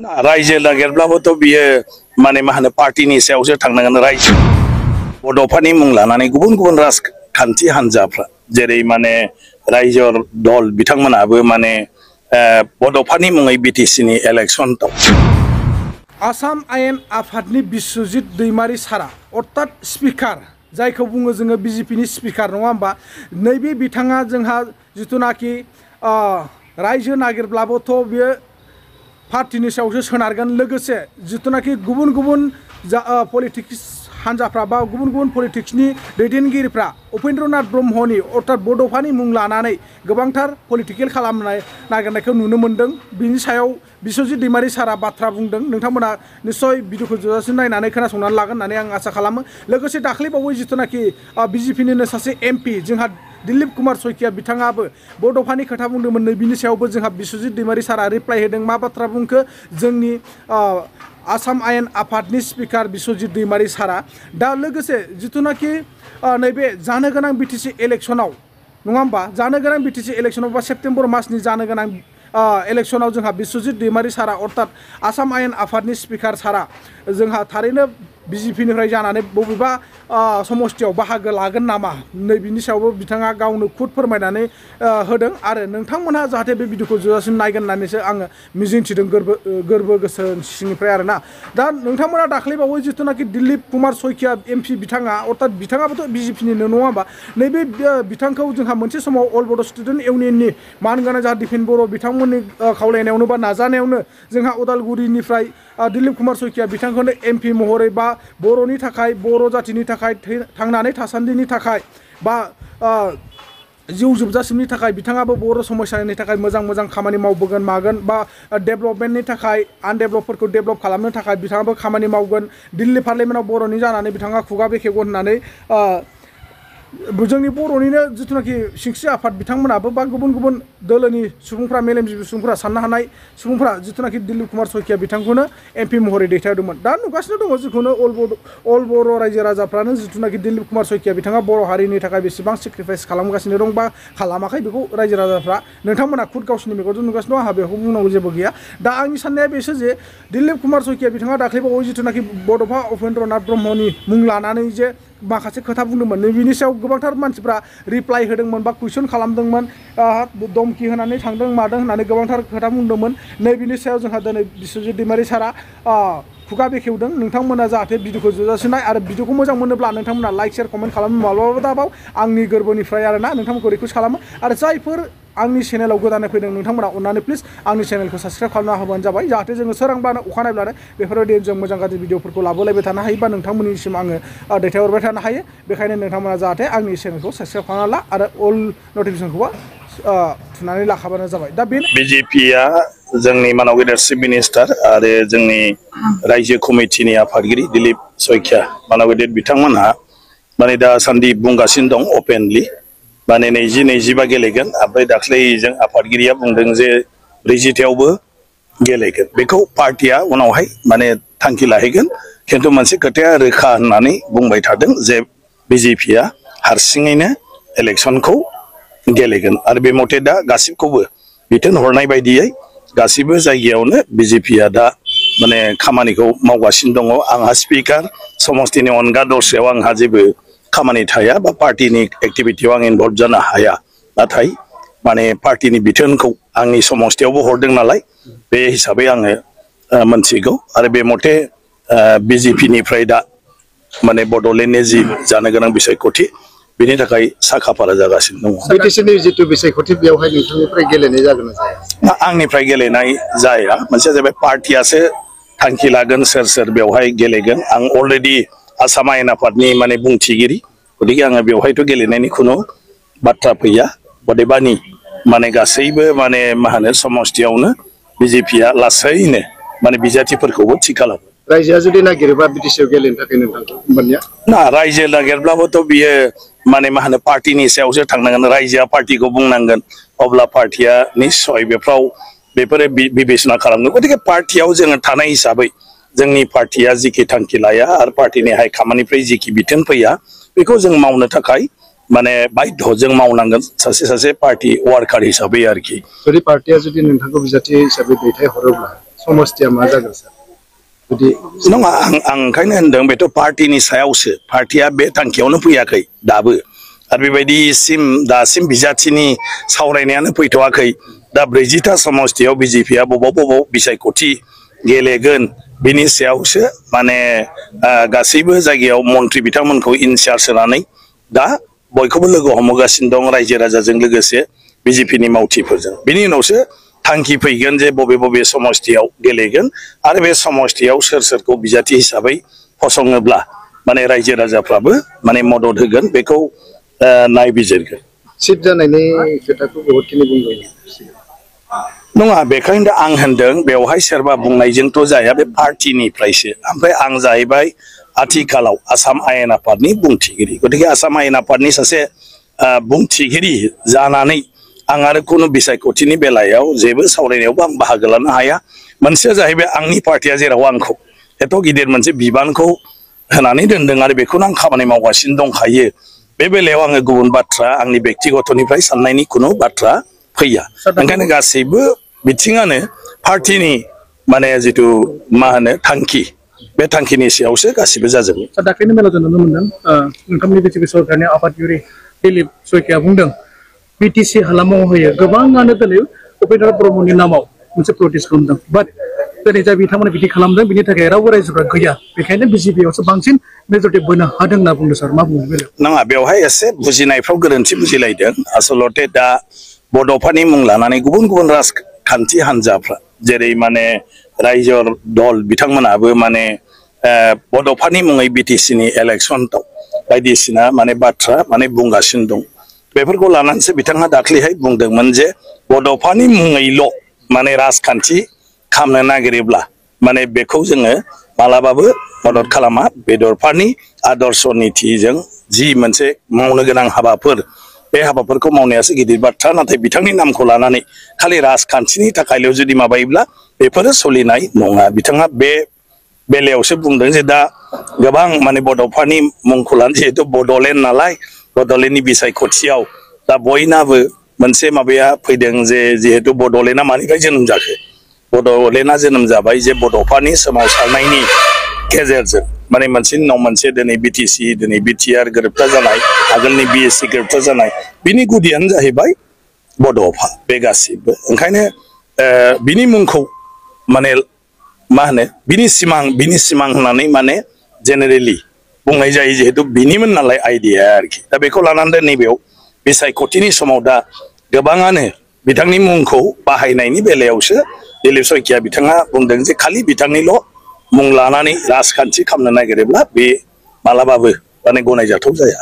रायजो नागिरब्लाबोथ' बियो माने मा होनो पार्टीनि सायावसो थांनांगोन। रायजो बड'फानि मुं लानानै गुबुन गुबुन राजखान्थि हान्जाफ्रा जेरै माने रायजो दल बिथांमोनाबो माने बड'फानि मुङै बिटिसिनि इलेक्सन आसाम आयेन आफादनि बिश्वजित दैमारि सारा अर्थात स्पिकार जायखौ बुङो जोङो बिजेपिनि स्पिकार नङा होमबा नैबे बिथाङा जोंहा जिथुनाखि रायजो नागिरब्लाबोथ' बियो पार्टीनि सायावसो सोनारगोन लोगोसे जिथुनाखि गुबुन गुबुन पलिटिक्स हान्जाफ्रा बा गुबुन गुबुन पलिटिक्सनि दैदेनगिरिफ्रा उपेन्द्रनाथ ब्रह्मनि अर्थात बड'फानि मुं लानानै गोबांथार पलिटिकेल खालामनाय नागिरनायखौ नुनो मोन्दों। बिनि सायाव बिश्वजित दैमारि सारा बाथ्रा बुंदों। नोंथांमोना निस्सय भिडिअखौ जोबजासिम नायनानै खोनासंनानै लागोन होननानै आं आसा खालामो। लोगोसे दाख्लैबावै जिथुनाखि बिजेपिनिनो सासे एमपि जोंहा दिलीप कुमार शइकिया बिथाङाबो बड'फानि खोथा बुंदोंमोन। नै बिनि सायावबो जोंहा बिश्वजित दैमारि सारा रिप्लाइ होदों। मा बाथ्रा बुंखो जोंनि आसाम आयेन आफादनि स्पिकार बिश्वजित दैमारि सारा दा लोगोसे जिथुनाखि नैबे जानो गोनां बिटिसि इलेक्सनाव नङा होमबा जानो गोनां बिटिसि इलेक्सनाव बा सेप्तेम्बर मासनि जानो गोनां इलेक्सनाव जोंहा बिश्वजित दैमारि सारा अर्थात आसाम आयेन आफादनि स्पिकार सारा जोंहा थारैनो बिजेपिनिफ्राय जानानै बबेबा समस्थियाव बाहागो लागोन नामा नै बिनि सायावबो बिथाङा गावनो खुद फोरमायनानै होदों आरो नोंथांमोनहा जाहाथे बे भिडिअखौ जोबजासिम नायगोन होननानैसो आङो मिजिंथिदों गोरबो गोसो सिंनिफ्राय आरोना। दा नोंथांमोना दाख्लैबावै जिथुनाखि दिलीप कुमार शइकिया एमपि बिथाङा अर्थात बिथाङाबोथ' बिजेपिनिनो नङा होमबा नैबे बिथांखौ जोंहा मोनसे समाव अल बड' स्टुडेन्ट इउनियननि मानगोनां जाहा दिपेन बर' बिथांमोननि खावलायनायावनो बा नाजानायावनो जोंहा उदालगुरिनिफ्राय दिलीप कुमार शइकिया बिथांखौनो एमपि महरै बा बर'नि थाखाय बर' जातिनि थाखाय थांनानै थासान्दिनि थाखाय बा जिउ जोबजासिमनि थाखाय बिथाङाबो बर' समस्यानि थाखाय मोजां खामानि मावबोगोन मागोन बा डेभेलपमेन्टनि थाखाय आनडेभेलपफोरखौ डेभेलप खालामनो थाखाय बिथाङाबो खामानि मावगोन दिल्ली पार्लियामेन्टआव बर'नि जानानै बिथाङा खुगा बेखेवगोन होननानै जोंनि बर'निनो जिथुनाखि सिंस्रि आफाद बिथांमोनाबो बा गुबुन गुबुन दोलोनि सुबुंफ्रा मेलेमजिबि सुबुंफ्रा साननो हानाय सुबुंफ्रा जिथुनाखि दिलीप कुमार शइकिया बिथांखौनो एमपि महरै दैथायहरदोंमोन। दा नुगासिनो दङ जिखुनु अल बर' रायजो राजाफ्रानो जिथुनाखि दिलीप कुमार शइकिया बिथाङा बर' हारिनि थाखाय बेसेबां सेक्रिफाइस खालामगासिनो दं बा खालामाखै बेखौ रायजो राजाफ्रा नोंथांमोना खुद गावसिनि मेगनजों नुगासिनो दं। आंहा बेखौ बुंनांगौ जेबो गैया। दा आंनि साननाया बेसो जे दिलीप कुमार शइकिया बिथाङा दाख्लैबावै जिथुनाखि बड'फा उपेन्द्रनाथ ब्रह्मनि मुं लानानै जे माखासे खोथा बुंदोंमोन बिनि सायाव गोबांथार मानसिफ्रा रिप्लाइ होदोंमोन बा कुइसन खालामदोंमोन धमकी होनानै थांदों मादों होननानै गोबांथार खोथा बुंदोंमोन। नै बिनि सायाव जोंहा दिनै बिश्वजित दैमारि सारा खुगा बेखेवदों। नोंथांमोना जाहाथे भिडिअखौ जोबजासिम नाय आरो भिडिअखौ मोजां मोनोब्ला नोंथांमोना लाइक शेयार कमेन्ट खालामनो माब्लाबाबो दाबाव आंनि गोरबोनिफ्राय आरोना नोंथांमोनखौ रिकुवेस्ट खालामो आरो जायफोर आंनि चेनेलाव गोदानै फैदों नोंथांमोना अननानै प्लिज आंनि चेनेलखौ साबस्क्राइब खालामना होबानो जाबाय जाहाथे जोङो सोरांबानो अखानायब्लानो बेफोरबायदि जों मोजां गाज्रि भिडिअफोरखौ लाबोलायबाय थानो हायो बा नोंथांमोननिसिम आङो दैथायहरबाय थानो हायो। बेखायनो नोंथांमोना जाहाथे आंनि चेनेलखौ साबस्क्राइब खालामना ला आरो अल नटिफिकेसनखौबो थुनानै लाखाबानो जाबाय। दा बे बिजेपिया जोंनि मानाव गेदेर चिफ मिनिस्टार आरो जोंनि रायजो कमिटिनि आफादगिरि दिलीप शइकिया मानाव गेदेर बिथांमोनहा माने दासान्दि बुंगासिनो दं अपेनलि माने 20-25 गेलेगोन ओमफ्राय दाख्लै जों आफादगिरिया बुंदों जे 40थायावबो गेलेगोन। बेखौ पार्टिया उनावहाय माने थांखि लाहैगोन खिन्थु मोनसे खोथाया रोखा होननानै बुंबाय थादों जे बिजेपिया हारसिङैनो इलेक्सनखौ गेलेगोन आरो बे मथे दा गासिबखौबो बिथोन हरनाय बायदियै गासिबो जायगायावनो बिजेपिया दा माने खामानिखौ मावगासिनो दङ। आंहा स्पिकार समस्तिनि अनगा दस्रायाव आंहा जेबो खामानि थाया बा पार्टिनि एक्टिभिटियाव आं इनभल्भ जानो हाया नाथाय माने पार्टिनि बिथोनखौ आंनि समस्तियावबो हरदों नालाय बे हिसाबै आङो मोनथिगौ आरो बे मथे बिजेपिनिफ्राय दा माने बड'लेण्डनि जि जानो गोनां बिसायख'थि बेनि थाखाय साखाफारा जागासिनो दङ। बिटिसिनि जितु बिसायख'थि बेयावहाय नोंथांनिफ्राय गेलेनाय जागोन ना जाया? आंनिफ्राय गेलेनाय जाया। मोनसेया जाबाय पार्टियासो थांखि लागोन सोर बेवहाय गेलेगोन। आं अलरेडि आसाम आयेन आफादनि माने बुंथिगिरि गतिके आङो बेवहायथ' गेलेनायनि खुनु बाथ्रा फैया। अदेबानि माने गासैबो माने मा होनो समस्तियावनो बिजेपिया लासैनो माने बिजाथिफोरखौबो थि खालामो। रायजोआ जुदि नागिरोबा बिटिसिआव गेलेनो थाखाय नोंथांखौ होमबानिया ना रायजो नागिरब्लाबोथ' बियो माने मा होनो पार्टीनि सायावसो थांनांगोन। रायजोआ पार्टीखौ बुंनांगोन अब्ला पार्टीया निश्चय बेफोरो बिबेचना खालामगोन। गतिके पार्टीयाव जोङो थानाय हिसाबै जोंनि पार्टीया जिखि थांखि लाया आरो पार्टीनि हाइ खामानिफ्राय जिखि बिथोन फैया बेखौ जों मावनो थाखाय माने बाध्य जों मावनांगोन सासे पार्टी वार्कार हिसाबै आरोखि। जुदि पार्टीया जुदि नोंथांखौ बिजाथि हिसाबै दैथायहरोब्ला समस्थिया मा जागोन सार जुदि नङा आं ओंखायनो होनदों बेथ' पार्टिनि सायावसो पार्टिया बे थांखियावनो फैयाखै दाबो आरो बेबायदिसिम दासिम बिजाथिनि सावरायनायानो फैथ'वाखै दा 40टा समस्थियाव बिजेपिया बबाव बिसायख'थि गेलेगोन बिनि सायावसो माने गासैबो जायगायाव मन्त्रि बिथांमोनखौ इनचार्ज होनानै दा बयखौबो लोगो हमगासिनो दं रायजो राजाजों लोगोसे बिजेपिनि मावथिफोरजों बिनि उनावसो थांखि फैगोन जे बबे समस्थियाव गेलेगोन आरो बे समस्थियाव सोरखौ बिजाथि हिसाबै फसङोब्ला माने रायजो राजाफ्राबो माने मदद होगोन बेखौ नायबिजिरगोन सिट जानायनि खोथाखौ बहुतखिनि बुंबाय नङा बेखायनो आं होनदों बेवहाय सोरबा बुंनायजोंथ' जाया बे पार्टिनिफ्रायसो ओमफ्राय आं जाहैबाय आथिखालाव आसाम आयेन आफादनि बुंथिगिरि गतिके आसाम आयेन आफादनि सासे बुंथिगिरि जानानै आं आरो कुनु बिसायख'थिनि बेलायाव जेबो सावरायनायावबो आं बाहागो लानो हाया मोनसेया जाहैबाय आंनि पार्टिया जेराव आंखौ एथ' गिदिर मोनसे बिबानखौ होनानै दोनदों आरो बेखौनो आं खामानि मावगासिनो दंखायो बे बेलायाव आङो गुबुन बाथ्रा आंनि बेक्तिगतनिफ्राय साननायनि कुनु बाथ्रा फैया ओंखायनो गासैबो बिथिङानो पार्टिनि माने जिथु मा होनो थांखि बे थांखिनि सायावसो गासिबो जाजोबो दाख्लैनि मेलाव जों नुनो मोनदों नोंथांमोननि बिजेपि सरकारनि आफादगिरि दिलीप सयकिया बुंदों बिटिसि हालामाव होयो गोबाङानो दिनै उपेन्द्र ब्रह्मनि नामाव मोनसे प्रटेस्ट खालामदों बाट दिनै जा बिथांमोना बिदि खालामदों बिनि थाखाय रावबो रायजोफ्रा गैया बेखायनो बिजेपियावसो बांसिन मेजरिटि बोनो हादों होनना बुंदों सार मा बुङो बेलायाव नङा बेवहाय एसे बुजिनायफ्राव गोरोन्थि बुजिलायदों आसलते दा बड'फानि मुं लानानै गुबुन राजखान्थि हान्जाफ्रा जेरै माने रायजो दल बिथांमोनाबो माने बड'फानि मुङै बिटिसिनि इलेक्सनआव बायदिसिना माने बाथ्रा माने बुंगासिनो दं बेफोरखौ लानानैसो बिथाङा दाख्लैहाय बुंदोंमोन जे बड'फानि मुङैल' माने राजखान्थि खालामनो नागिरोब्ला माने बेखौ जोङो मालाबाबो मदद खालामा बेदरफोरनि आदर्श नीतिजों जि मोनसे मावनो गोनां हाबाफोर बे हाबाफोरखौ मावनायासो गिदिर बाथ्रा नाथाय बिथांनि नामखौ लानानै खालि राजखान्थिनि थाखायल' जुदि माबायोब्ला बेफोरो सोलिनाय नङा बिथाङा बे बेलायावसो बुंदों जे दा गोबां माने बड'फानि मुंखौ लानानै जिहेतु बड'लेण्ड नालाय बड'लेण्डनि बिसायख'थियाव दा बयनाबो मोनसे माबाया फैदों जे जिहेतु बड'लेण्डआ मानिफ्राय जोनोम जाखो बड'लेण्डआ जोनोम जाबाय जे बड'फानि सोमावसारनायनि गेजेरजों माने मोनसेनि उनाव मोनसे दिनै बिटिसि दिनै बिटिआर गोरोबथा जानाय आगोलनि बिएससि गोरोबथा जानाय बिनि गुदियानो जाहैबाय बड'फा बे गासिबो ओंखायनो बिनि मुंखौ माने मा होनो बिनि सिमां होननानै माने जेनेरेलि बुंनाय जायो जिहेतु बिनिमोन नालाय आइडिया आरोखि दा बेखौ लानानै नैबेयाव बिसायख'थिनि समाव दा गोबाङानो बिथांनि मुंखौ बाहायनायनि बेलायावसो दिलीप सयकिया बिथाङा बुंदों जे खालि बिथांनिल' मुं लानानै राजखान्थि खालामनो नागिरोब्ला बे मालाबाबो माने गनायजाथाव जाया